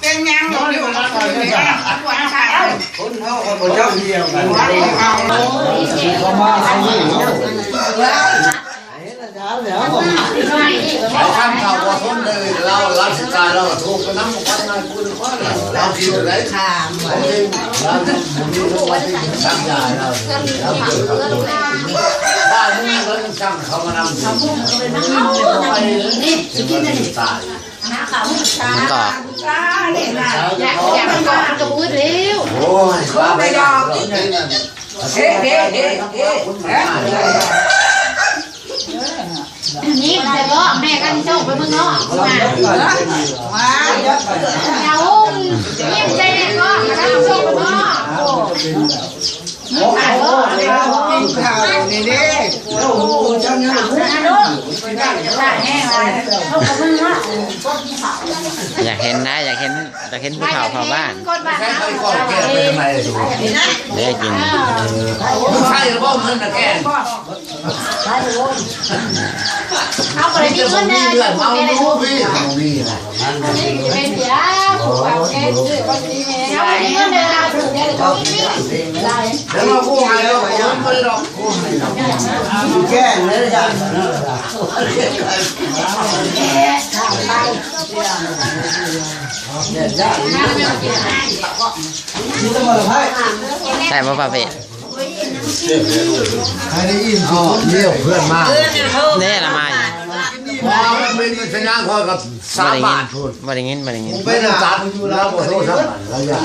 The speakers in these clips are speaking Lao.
ເປັນຫຍັງ ຄົນເຮົາກໍບໍ່ຈັກດຽວກັນ ເຂົາມາເຂົາເລີຍເນາະ ເອົາຄຳເຂົາບໍ່ສົນເລີຍ ລາວ ລາວຊິຕາຍ ລາວກໍໂທໄປນຳ ນຳ ນຳ ນຳ ລາວຊິໄດ້ ລາວບໍ່ມີຄົນທີ່ສັກຢາ ລາວ ລາວເກີດກັບຄົນ ບ້ານເມືອງລາວຍັງສັ່ງເຂົາມານຳ ໄປ ຕາຍ ມັນກໍ ຢາກ ຢາກມັນກໍ ມັນກໍບໍ່ອຶດແລ້ວ ໂອ້ຍ ວ່າໄປດອກ ເຮ ເຮ ເຮ ເຮ ຍິ້ມແຕ່ບໍ່ ແມ່ກັນສົ່ງໄປເມືອງນອກ ມາ ຢ່າໂອ້ຍ ຍິ້ມໃສ່ແມ່ກໍ ມາສົ່ງໄປເມືອງນອກ ໂອ້ ກິນເຂົ້ານີ້ເດ້ ໂອ້ໂຫ ຈັງຫຍັງ ຢາກເຫັນນະ ຢາກເຫັນ ຢາກເຫັນ ຢາກເຫັນຜູ້ເຖົ້າເຝົ້າບ້ານ ເດ້ກິນ ເອົາໄປກິນເງິນນະ ເອົາໄປກິນເງິນນະ ເອົາໄປກິນເງິນນະ ດຽວມາຜູ້ໃຫ້ເຮົາ ແກ້ງເລີຍຈ້ະ ແຊບບໍ່ປ້າເປ້? ໃຫ້ໄດ້ອີ່ມ ເອົາ ດຽວເພື່ອນມາ ເດ້ລະມາຢູ່ ບໍ່ໄດ້ຍິນ ບໍ່ໄດ້ຍິນ ບໍ່ໄດ້ຍິນ ບໍ່ໄດ້ຍິນ ໄປນຳກັນ ລາວບໍ່ໂທສຳຄັນ ລາວຢາກ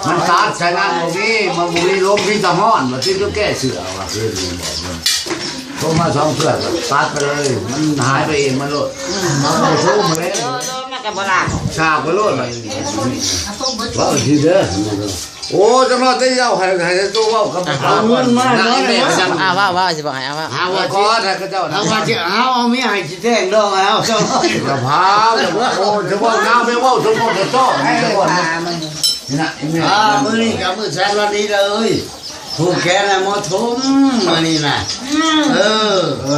ມັນຕັດໃສ່ນັ້ນບໍ່ມີ ມັນບໍ່ມີລົມ ມີແຕ່ຮ້ອນ ວ່າຊິແກ້ເສື້ອວ່າຄືນີ້ ໂທມາສອງເທື່ອກໍຕັດໄປເລີຍ ມັນຫາຍໄປເອງມັນໂລດ ມັນບໍ່ໂຊມາແລ້ວ ມັນກໍບໍ່ລາກ ສາກໄປໂລດ ເວົ້າຊິເດີ ໂອ້ ຈັກໜ້ອຍແຕ່ເຈົ້າໃຫ້ ໃຫ້ໂຕເວົ້າກັບ ເອົາເງິນມາເນາະ ອ່າ ເວົ້າ ເວົ້າ ຊິບອກໃຫ້ ເອົາ ເວົ້າ ເອົາກ່ອນ ໃຫ້ເຂົາເຈົ້ານະ ເອົາວ່າຊິ ເຮົາເອົາເມຍໃຫ້ຊິແທງດອງເອົາ ເຈົ້າ ຢ່າພາວ ໂອ້ ຈະເວົ້າຍາວ ໄປເວົ້າສົມມຸດຕໍ່ ນີ້ນະ ອ່າ ມື້ນີ້ກໍມື້ແສນວັນດີເດີ ເອີຍ ຜູກແຂນໃຫ້ໝໍຖົມມື້ນີ້ນະ ອືມ ເອີ ເອ